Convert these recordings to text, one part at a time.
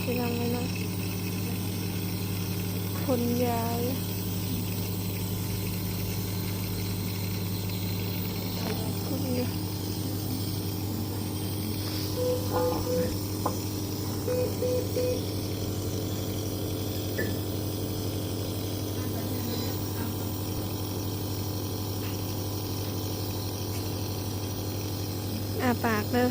ພີ່ນ້ອງເອີຍເນາະ ພົ່ນຢາຢູ່ ພົ່ນຢູ່. ອ້າປາກເດີ້.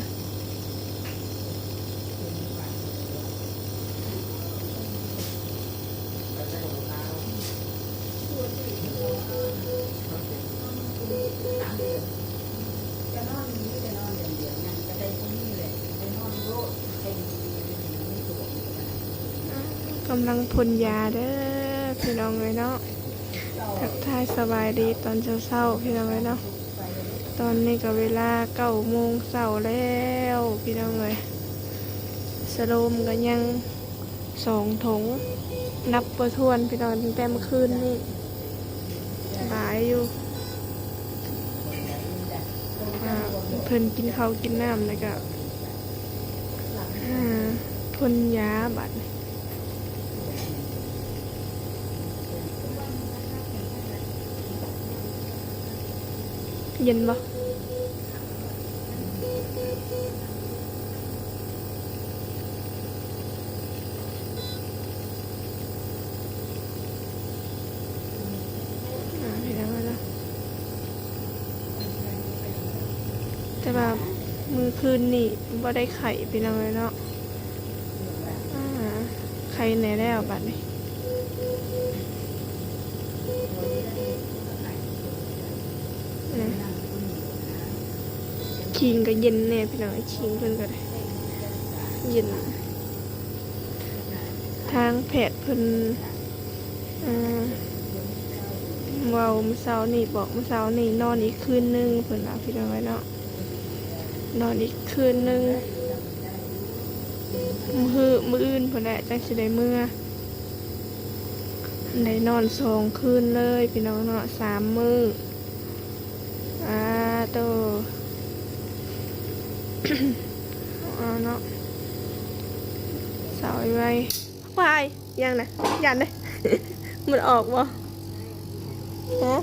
ກຳລັງພົ່ນຢາເດີ້ ພີ່ນ້ອງເອີຍເນາະ. ທັກທາຍສະບາຍດີຕອນເຊົ້າໆ ພີ່ນ້ອງເອີຍເນາະ. ຕອນນີ້ກໍເວລາເກົ້າໂມງເຊົ້າແລ້ວ ພີ່ນ້ອງເອີຍ. ສະໂລມກໍຍັງສອງຖົງ ນັບບໍ່ຖ້ວນ ພີ່ນ້ອງ ຕັ້ງແຕ່ເມື່ອຄືນນີ້ ຫຼາຍຢູ່. ອ່າ ເພິ່ນກິນເຂົ້າກິນນ້ຳ ແລ້ວກໍ ອ່າ ພົ່ນຢາບາດນີ້. ເຢັນບໍ່? ອ່າ ພີ່ນ້ອງເອີຍເນາະ ແຕ່ວ່າມື້ຄືນນີ້ບໍ່ໄດ້ໄຂ້ ພີ່ນ້ອງເອີຍເນາະ. ອ່າ ໄຄແດ່ແລ້ວບາດນີ້. ອືມ ຄີງກໍເຢັນແດ່ພີ່ນ້ອງ ຄີງເພິ່ນກໍໄດ້ເຢັນ. ທາງແພດເພິ່ນ ເອີ ເວົ້າມື້ເຊົ້ານີ້ ບອກມື້ເຊົ້ານີ້ ນອນອີກຄືນໜຶ່ງ ເພິ່ນວ່າ ພີ່ນ້ອງເອີຍເນາະ. ນອນອີກຄືນໜຶ່ງ ມື້ ມື້ອື່ນພຸ້ນແຫຼະ ຈັ່ງຊິໄດ້ເມືອ. ໄດ້ນອນສອງຄືນເລີຍ ພີ່ນ້ອງເນາະ ສາມມື້. ອາໂຕ ເອົາເນາະ ເຊົ້າໄວໆ. ວ້າຍ ຫຍັງນະ? ຢ້ານເດ້ ມັນອອກບໍ່? ຮະ?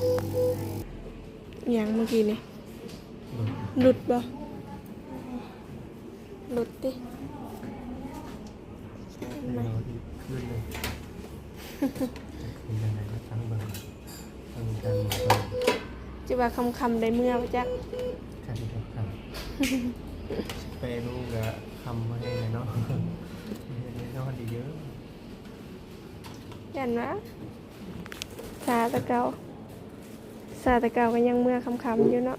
ຫຍັງເມື່ອກີ້ນີ້? ຫຼຸດບໍ່? ຫຼຸດຕິ? ເອົາອີກຄືນໜຶ່ງ ເປັນຈັ່ງໃດກໍຊ່າງເບິ່ງ ເບິ່ງກັນ. ຈະວ່າຄ່ຳໆໄດ້ເມືອບໍ່ຈັກ ຄັນຄ່ຳ ແປໂມງກໍຄ່ຳມາແຮງແລ້ວເນາະ ໄດ້ນອນດີເດີ. ຢ້ານວ່າຊາແຕ່ເກົ່າ ຊາແຕ່ເກົ່າກໍຍັງເມືອຄ່ຳໆຢູ່ເນາະ.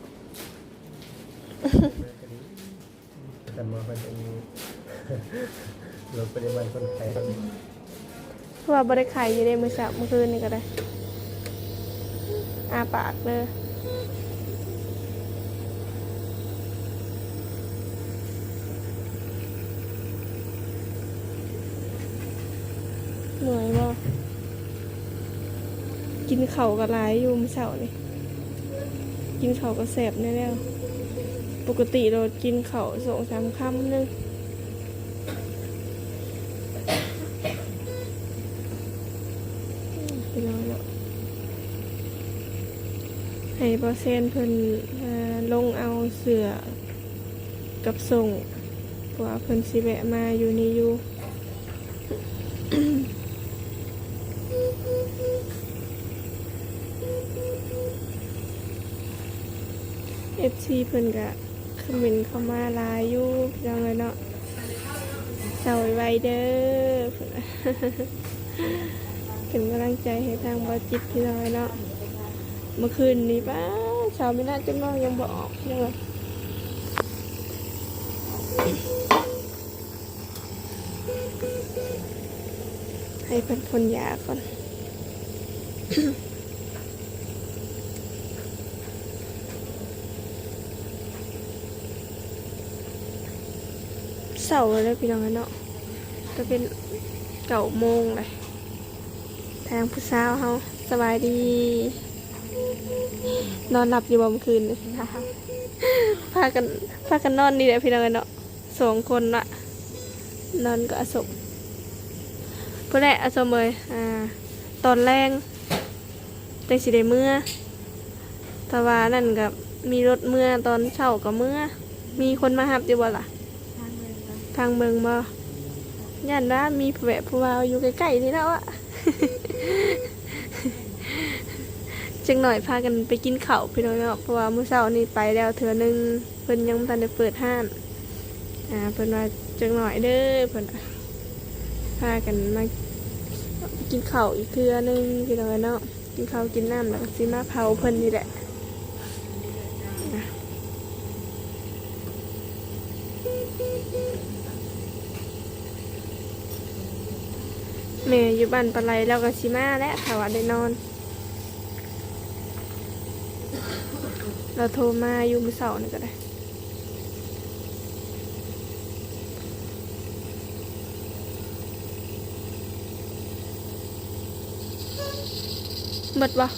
ແຕ່ໝໍເພິ່ນເປັນ ລົດປະລິມານຄົນໄຂ້ ຄືວ່າບໍ່ໄດ້ໄຂ້ຢູ່ເດ້ ມື້ເຊົ້າ ມື້ຄືນນີ້ກໍໄດ້ ອ້າປາກເດີ້. ເມື່ອຍບໍ່? ກິນເຂົ້າກໍຫຼາຍຢູ່ມື້ເຊົ້ານີ້ ກິນເຂົ້າກໍແຊບແດ່ແລ້ວ. ປົກກະຕິໂລດກິນເຂົ້າສອງສາມຄຳໜຶ່ງ. ອືມ ພີ່ນ້ອງເນາະ ໃຫ້ບ່າວແຊນເພິ່ນ ເອີ ລົງເອົາເສື້ອ ກັບສົ່ງ ເພາະວ່າເພິ່ນຊິແວະມາຢູ່ນີ້ຢູ່. ເອັຟຊີເພິ່ນກະຄອມເມັນເຂົ້າມາຫຼາຍຢູ່ ພີ່ນ້ອງເອີຍເນາະ. ເຊົາໄວໆເດີ້ ເປັນກຳລັງໃຈໃຫ້ທາງບ່າວຈິດ ພີ່ນ້ອງເອີຍເນາະ. ເມື່ອຄືນນີ້ ປ້າ ເຊົ້າມີນະ ຈົນນອນຍັງບໍ່ອອກ ພີ່ນ້ອງເອີຍ. ໃຫ້ເພິ່ນພົ່ນຢາກ່ອນ. ເຊົ້າແລ້ວເດີພີ່ນ້ອງເນາະ ກໍເປັນເກົ້າໂມງແລ້ວ. ທາງຜູ້ສາວເຮົາ ສະບາຍດີ ນອນຫຼັບຢູ່ບໍ່ມື້ຄືນນີ້? ພາກັນ ພາກັນນອນນີ້ແຫຼະພີ່ນ້ອງເນາະ ສອງຄົນນະ ນອນກໍອະສົມ. ພຸ້ນແຫຼະ ອາສົມເອີຍ ອາ ຕອນແລງຈັ່ງຊິໄດ້ເມືອ ຖ້າວ່ານັ້ນກໍມີລົດເມືອ ຕອນເຊົ້າກໍເມືອ. ມີຄົນມາຮັບຢູ່ບໍ່ລະ? ທາງເບິ່ງບໍ່? ຢ້ານວ່າມີແບບຜູ້ບ່າວຢູ່ໃກ້ໆນີ້ເນາະ. ຈັກໜ້ອຍພາກັນໄປກິນເຂົ້າພີ່ນ້ອງເນາະ ເພາະວ່າມື້ເຊົ້ານີ້ໄປແລ້ວເທື່ອໜຶ່ງ ເພິ່ນຍັງບໍ່ທັນໄດ້ເປີດຮ້ານ. ອາ ເພິ່ນວ່າ ຈັກໜ້ອຍເດີ ເພິ່ນວ່າ ພາກັນມາກິນເຂົ້າອີກເທື່ອໜຶ່ງພີ່ນ້ອງເນາະ. ກິນເຂົ້າກິນນ້ຳ ແລ້ວກໍຊິມາເຜົາເພິ່ນນີ້ແຫຼະ. ແມ່ຢູ່ບ້ານປາໄຫຼ ລາວກໍຊິມາແຫຼະ ຖ້າວ່າໄດ້ນອນ. ລາວໂທມາຢູ່ມື້ເຊົ້ານີ້ກໍໄດ້. ໝົດບໍ່?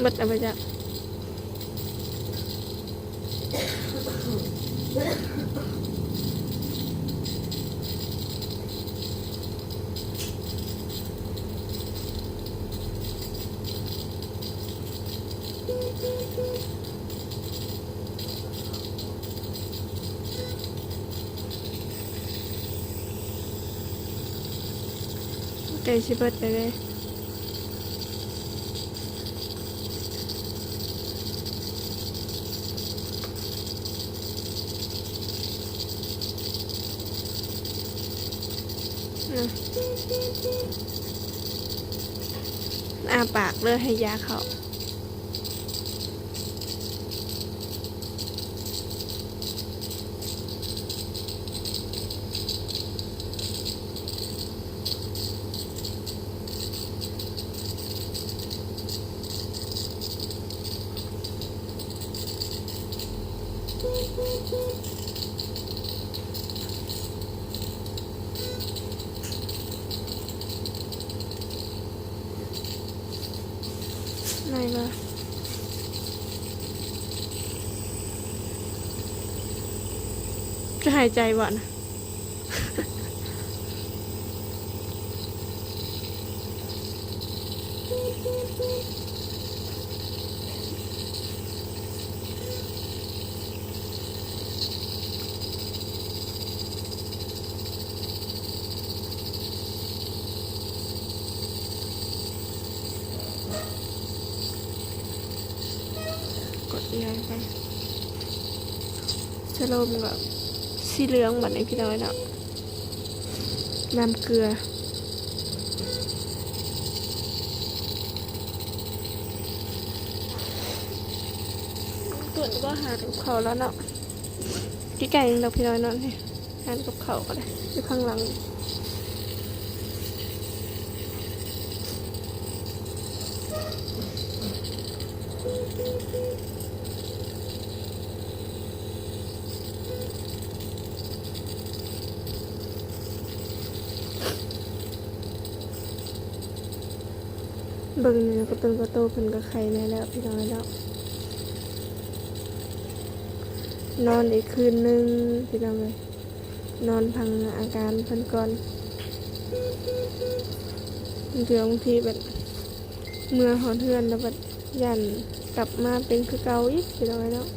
ໝົດແລ້ວບໍ່ຈັກ. ໃກ້ຊິເບິດແລ້ວເດ້. ອາປາກເລີຍໃຫ້ຢາເຂົ້າ. ໄດ້ບໍ່? ຈະຫາຍໃຈບໍ່ນະ? ກົດອີຫຍັງໄປ ສະໂລມກໍສີເຫຼືອງບັດນີ້ພີ່ນ້ອງເນາະ. ນ້ຳເກືອ ເພິ່ນກໍຫາກັບເຂົາແລ້ວເນາະ ໃກ້ໆ ເອງດອກພີ່ນ້ອງເນາະ. ນີ້ ຮ້ານກັບເຂົ້າກໍໄດ້ ຢູ່ຂ້າງຫຼັງ. ເບິ່ງນີ້ ກະຕຸ່ນກະໂຕເພິ່ນກະໄຄແນ່ແລ້ວພີ່ນ້ອງເນາະ. ນອນອີກຄືນໜຶ່ງພີ່ນ້ອງເອີຍ ນອນພັງອາການເພິ່ນກ່ອນ. ບາງເທື່ອບາງທີແບບ ເມືອຮອດເຮືອນແລ້ວບັດຢ້ານກັບມາເປັນຄືເກົ່າອີກພີ່ນ້ອງເອີຍເນາະ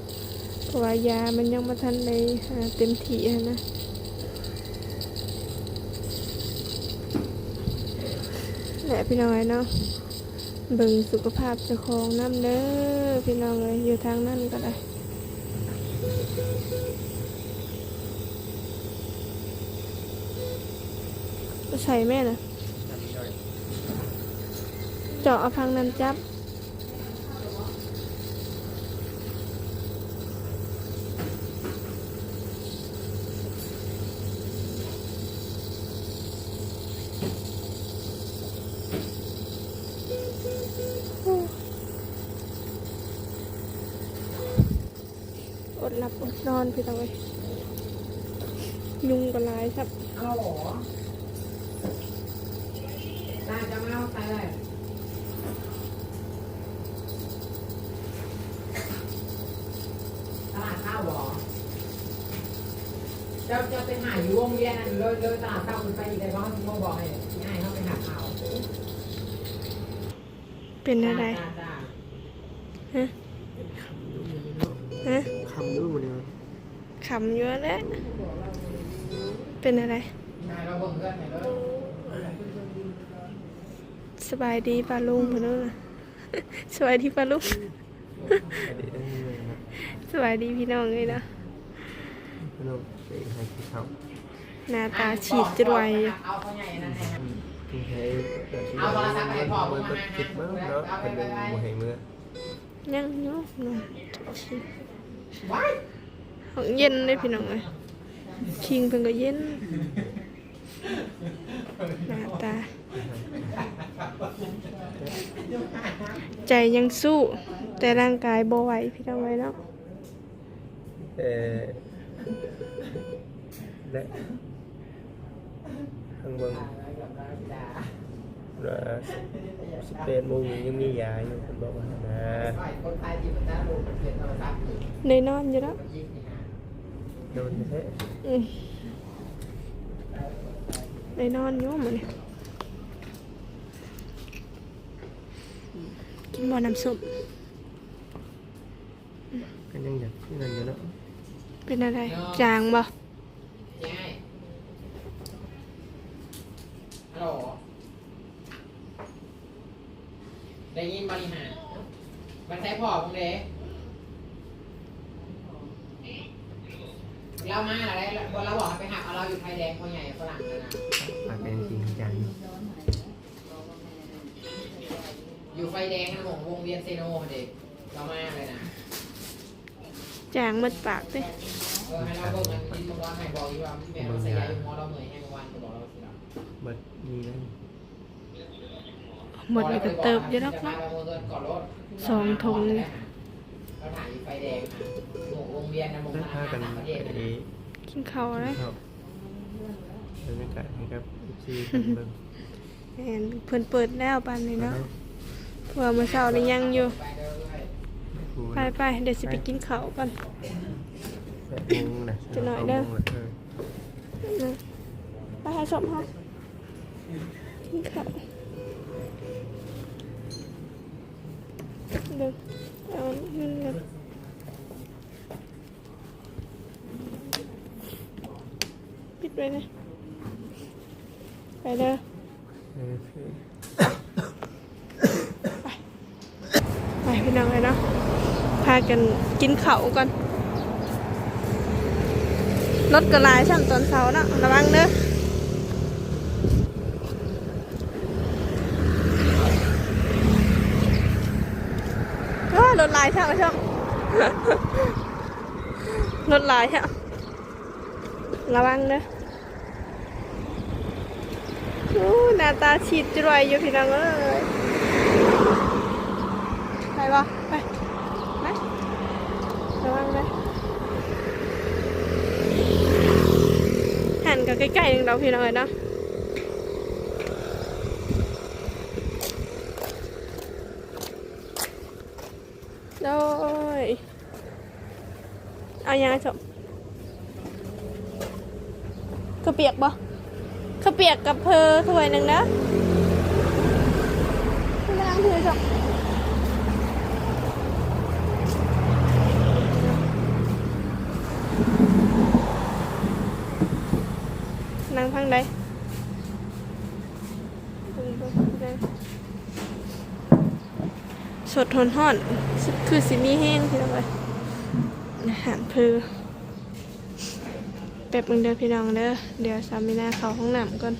ເພາະວ່າຢາມັນຍັງບໍ່ທັນໄດ້ ອາ ເຕັມທີ່ຫັ້ນນະ ແຫຼະພີ່ນ້ອງເອີຍເນາະ. ເບິ່ງສຸຂະພາບເຈົ້າຂອງນຳເດີພີ່ນ້ອງເອີຍ ຢູ່ທາງນັ້ນກໍໄດ້. ໃສ່ແມ່ນະ ເຈາະເອົາຝັ່ງນັ້ນຈັບ. ອົດຫຼັບອົດນອນພີ່ນ້ອງເອີຍ ຍຸງກໍຫຼາຍຄັບ. ເອົາເອົາ ໜ້າຈະມາເອົາໃສ່ໄດ້. ເຈົ້າ ເຈົ້າໄປຫາຢູ່ວົງວຽນນັ້ນ ເລີຍ ເລີຍຕະຫຼາດເຊົ້າຂຶ້ນໄປອີກໄດ້ບໍ່? ເຮົາຊິໂທບອກໃຫ້ ຊິໃຫ້ເຮົາໄປຫາເອົາ. ເປັນແນວໃດ? ຈ້າ ຈ້າ ຮະ? ຄ່ຳຢູ່ມື້ນີ້ເນາະ. ຮະ? ຄ່ຳຢູ່ມື້ນີ້. ຄ່ຳຢູ່ຫັ້ນແຫຼະ. ເປັນແນວໃດ? ໃຫ້ລາວເບິ່ງເຮືອນໃຫ້ເລີຍ. ສະບາຍດີປ້າລຸງເພິ່ນເນາະ. ສະບາຍດີປ້າລຸງ. ສະບາຍດີພີ່ນ້ອງເອີຍເນາະ. ພີ່ນ້ອງໄປຫາກິນເຂົ້າ. ໜ້າຕາຊີດຈວຍ. ເອົາໂທລະສັບໄປໃຫ້ພໍ່ເບິ່ງ ມາຫາ ເພິ່ນຍັງບໍ່ໃຫ້ເມືອ. ຍັງຢູ່ເນາະ. ເຢັນເດ້ພີ່ນ້ອງເອີຍ. ຄິງເພິ່ນກໍເຢັນ. ໜ້າຕາ ໃຈຍັງສູ້ ແຕ່ຮ່າງກາຍບໍ່ໄຫວ ພີ່ນ້ອງເອີຍເນາະ. ເອີ ແລະ ທາງເບິ່ງວ່າສິບແປດໂມງນີ້ຍັງມີຢາຢູ່ ເພິ່ນບອກວ່ານະ. ໄດ້ນອນຢູ່ແລ້ວ. ນອນແທ້. ອືມ. ໄດ້ນອນຢູ່ມື້ນີ້. ກິນບໍ່ນ້ຳສົ້ມ? ກໍຍັງຢາກຄືກັນຢູ່ເນາະ. ເປັນແນວໃດ? ຈາງບໍ່? ໄດ້ຍິນບໍ່ນີ້ຫາ? ມັນໃຊ້ພໍ່ມຶງເດ້. ລາວມາແລ້ວໄດ໋. ລາວ ລາວບອກໃຫ້ໄປຮັບເອົາລາວຢູ່ໄຟແດງ ພໍ່ໃຫຍ່ຝຣັ່ງນັ້ນນະ. ປາກແດງຈິງຈັງ. ຢູ່ໄຟແດງນະ ວົງ ວົງວຽນເຊໂນຫັ້ນເດ້. ລາວມາແລ້ວນະ. ຈາງໝົດປາກເດ້. ເອີ ໃຫ້ລາວເບິ່ງອັນກິນມັນກ່ອນ ໃຫ້ບອກອີກວ່າແມ່ນວ່າໃສ່ຢາຢູ່ຫົວລາວເມື່ອຍແຮງ ເມື່ອວານກໍບອກລາວຊິລະ. ເບິດນີ້ນະ. ໝົດນີ້ກໍເຕີບຢູ່ດອກເນາະ ສອງຖົງນີ້. ໄປຫາຢູ່ໄຟແດງນະ ວົງວຽນນະ ວົງທະນາຄານຕ່າງປະເທດນະ. ກິນເຂົ້າເລີຍ. ບັນຍາກາດໃຫ້ກັບເອັຟຊີເພິ່ນເບິ່ງ. ແມ່ນ ເພິ່ນເປີດແລ້ວປານນີ້ເນາະ. ເອີ ເພາະວ່າມື້ເຊົ້ານີ້ຍັງຢູ່. ໄປໆ ດຽວຊິໄປກິນເຂົ້າກ່ອນ. ແປດໂມງນະ ຈັກໜ້ອຍເດີ. ເອີ ໄປຫາສົມເຮົາກິນເຂົ້າເດີ. ເອົາເງິນກັນ. ປິດໄວ້ນະ. ໄປເດີ. ໄປ ໄປພີ່ນ້ອງເອີຍເນາະ. ພາກັນກິນເຂົ້າກ່ອນ. ລົດກໍຫຼາຍຊ້ຳຕອນເຊົ້າເນາະ. ລະວັງເດີ. ໂອ້ ລົດຫຼາຍແທ້ວ່າຊ້ຳ. ລົດຫຼາຍແທ້. ລະວັງເດີ. ໂອ້ ໜ້າຕາຊີດຈວຍຢູ່ພີ່ນ້ອງເອີຍ. ໄປບໍ່? ໄປ ໄປ. ລະວັງເດີ. ຫັ້ນກໍໃກ້ໆໜຶ່ງດອກພີ່ນ້ອງເອີຍເນາະ. ໂອ້ຍ ເອົາຫຍັງ ສົມ? ເຂົ້າປຽກບໍ່? ເຂົ້າປຽກກັບເພີຖ້ວຍໜຶ່ງເດີ. ໄປລ້າງຖ້ວຍ ສົມ. ນັ່ງທາງໃດ? ເບິ່ງ ເບິ່ງ ເບິ່ງ. ສົດຮ້ອນໆ ຄືຊິມີແຮງພີ່ນ້ອງເອີຍ. ອາຫານເພີ. ແປັບໜຶ່ງເດີພີ່ນ້ອງເດີ. ດຽວສາວມີນາເຂົ້າຫ້ອງນ້ຳກ່ອນ.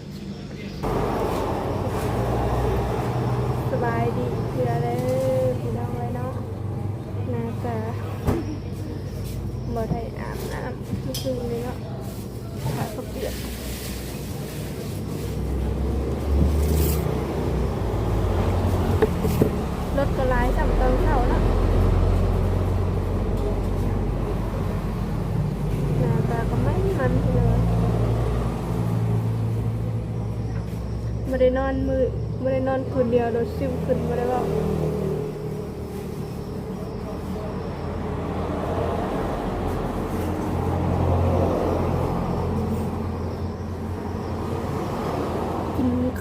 ສະບາຍດີອີກເທື່ອເດີພີ່ນ້ອງເອີຍເນາະ. ໜ້າຕາບໍ່ໄດ້ອາບນ້ຳມື້ຄືນນີ້ເນາະ. ຂາກໍປຽກ. ລົດກໍຫຼາຍຊ້ຳຕອນເຊົ້າເນາະ. ໜ້າຕາກໍມັນໆ ພີ່ນ້ອງ. ບໍ່ໄດ້ນອນມື້ ບໍ່ໄດ້ນອນຄືນດຽວ ໂດດຊຶມຂຶ້ນ ບໍ່ໄດ້ເວົ້າ.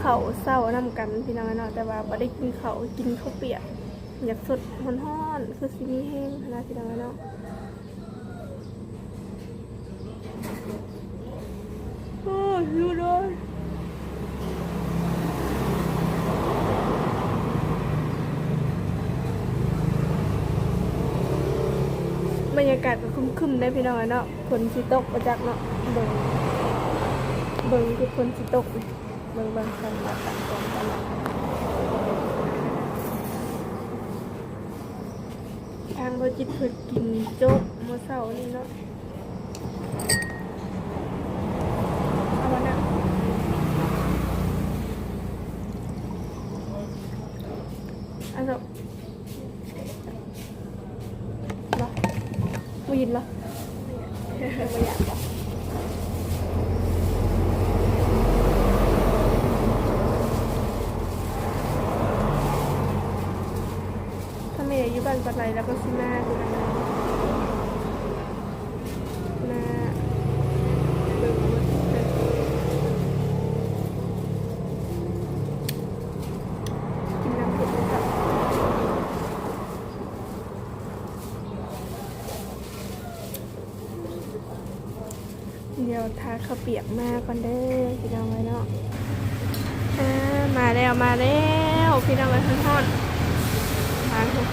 ເຂົ້າເຊົ້ານຳກັນພີ່ນ້ອງເອີຍເນາະ, ແຕ່ວ່າບໍ່ໄດ້ກິນເຂົ້າ ກິນເຂົ້າປຽກ. ຢາກສົດຮ້ອນໆ ຄືຊິມີແຮງຫັ້ນນະພີ່ນ້ອງເອີຍເນາະ. ໂອ້ ຫິວເລີຍ. ບັນຍາກາດກໍຄຶ້ມໆ ໄດ໋ພີ່ນ້ອງເອີຍເນາະ, ຝົນຊິຕົກບໍ່ຈັກເນາະ. ເບິ່ງ ເບິ່ງຄືຝົນຊິຕົກ. ເບິ່ງ ເບິ່ງກັນວ່າຂັ້ນຕອນການ ທາງບໍ່ຈິດເພິ່ນກິນໂຈກມື້ເຊົ້ານີ້ເນາະ. ເອົາບໍ່ນະ? ເອົາເນາະ. ບໍ່ ບໍ່ຍິນບໍ່? ບໍ່ຢາກບໍ່? ຖ້າແມ່ຢູ່ບ້ານປາໄລ ແລ້ວກໍຊິມາຄືກັນເນາະ. ມາເບິ່ງເບິ່ງ ກິນນ້ຳເຫັດເລີຍເນາະ. ດຽວຖ້າເຂົ້າປຽກມາກ່ອນເດີພີ່ນ້ອງເອີຍເນາະ. ອ່າ ມາແລ້ວ ມາແລ້ວພີ່ນ້ອງເອີຍ. ຮ້ອນໆ ມາແລ້ວ.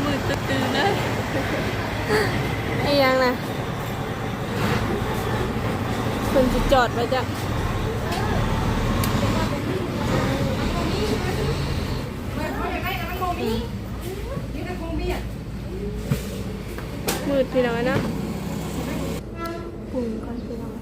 ມືດຕຶ່ນເລີຍ. ອີຫຍັງນະ? ເພິ່ນຊິຈອດໄວ້ຈ້ະ. ມືດພີ່ນ້ອງເນາະ. ປຸງກ່ອນພີ່ນ້ອງ.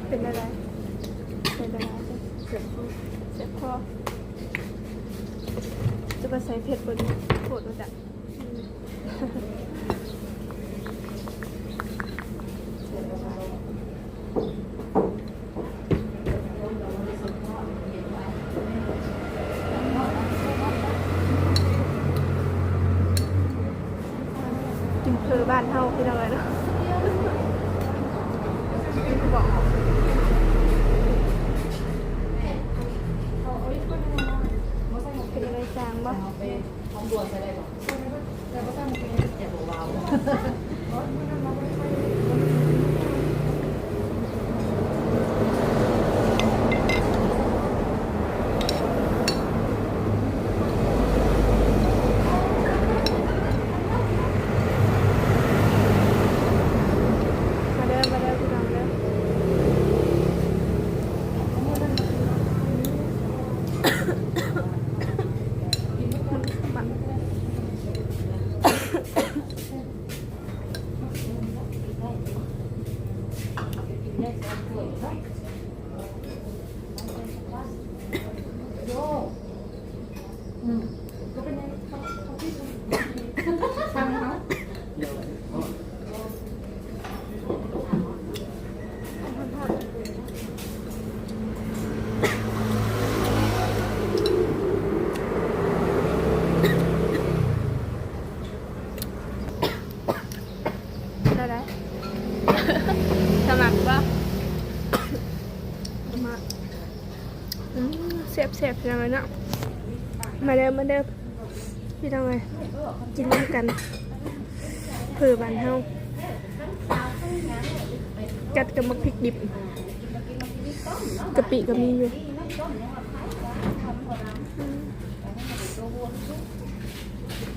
ເປັນແນວໃດ? ເປັນແນວໃດ? ເຈັບຄໍ ເຈັບຄໍ. ຈະໄປໃສ່ເຜັດເບິດໂພດວ່າຊັ້ນ. ກິນເຝີບ້ານເຮົາພີ່ນ້ອງເອີຍເນາະ. ເປັນໄງ ຈາງບໍ່? ມາເດີ ມາເດີພີ່ນ້ອງເດີ. ແນວໃດ? ສະໝັກບໍ່? ມາ ອືມ ແຊບໆ ພີ່ນ້ອງເອີຍເນາະ. ມາເດີ ມາເດີ ພີ່ນ້ອງເອີຍ, ກິນນຳກັນ ເຝີບ້ານເຮົາ ກັດກັບໝາກພິກດິບ. ກະປິກໍມີຢູ່.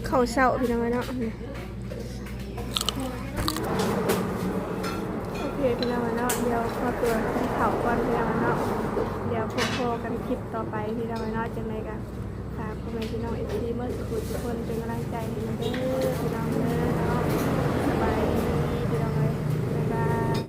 ເຂົ້າເຊົ້າພີ່ນ້ອງເອີຍເນາະ. ໂອເຄພີ່ນ້ອງເອີຍເນາະ, ດຽວຂໍຕົວກິນເຂົ້າກ່ອນພີ່ນ້ອງເອີຍເນາະ. ດຽວພົບພໍ້ກັນຄລິບຕໍ່ໄປພີ່ນ້ອງເອີຍເນາະ. ຈັ່ງໃດກໍຝາກພໍ່ແມ່ພີ່ນ້ອງເອັຟຊີເໝິດທຸກຄົນເປັນກຳລັງໃຈໃຫ້ເດີ.